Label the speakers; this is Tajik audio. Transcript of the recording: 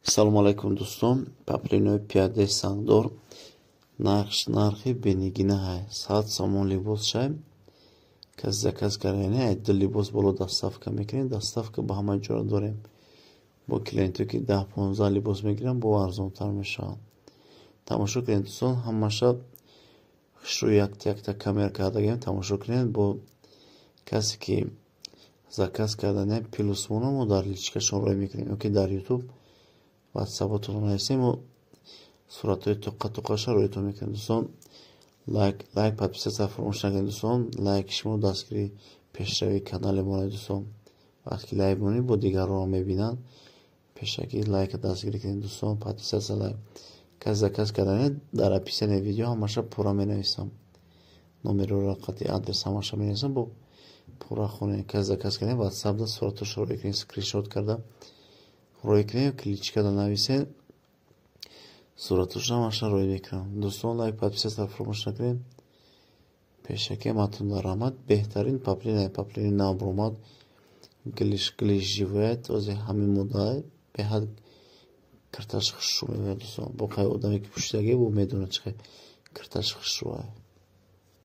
Speaker 1: Салому алайкум, дӯстон. Поплинои пиаде сангдор, нархи бенигинаҳай 100 сомон либос шай. Касе заказ карда, ду либос боло доставка мекунем. Доставка ба ҳама ҷоро дорем. Бо клиентое, ки 10-15 либос мегиранд, бо арзонтар мешаванд. Тамошо кунед, дӯстон, ҳамаша хушрӯ, якта якта камера кардагем, тамошо кунед. Бо касе ки заказ кардане, плюсмона мо дар личкашон рӯй мекунем ё ки дар Ютуб Ватсапотонро нависем, мо суратҳои тоқа тоқаша рӯятон мекунем. Дӯстон, лайк, лайк, подписаться фаромӯш накунед. Дӯстон, лайки шумо дастгирии пешравии канали мо. Дӯстон, вақте ки лайк монед, бо дигарон мебинанд. Пешакӣ лайка дастгирӣ кунед, дӯстон, подписаться, лайк. Касе заказ кардане, дар описании видео ҳамаша пурра менависам, номеро, рақати, адрес, ҳамаша менависам, бо пурра хонед. Касе заказ кардем, Ватсапда суратҳошро рӯй кунед, скриншот карда рӯй кунед, ки личкада нависед, суратҳошро ҳамаша рӯй мекунам. Дӯстон, лайк, подписаться фаромӯш накунед. Пешакӣ ҳаматон раҳмат. Беҳтарин поплина, поплини нав баромад, глиш глиш живояд. Ози ҳамин мудда беҳад кирташ хушрӯ мебояд, дӯстон. Бо қай одаме ки пӯшидагӣ, бо медонад, чӣ хел кирташ хушрӯ.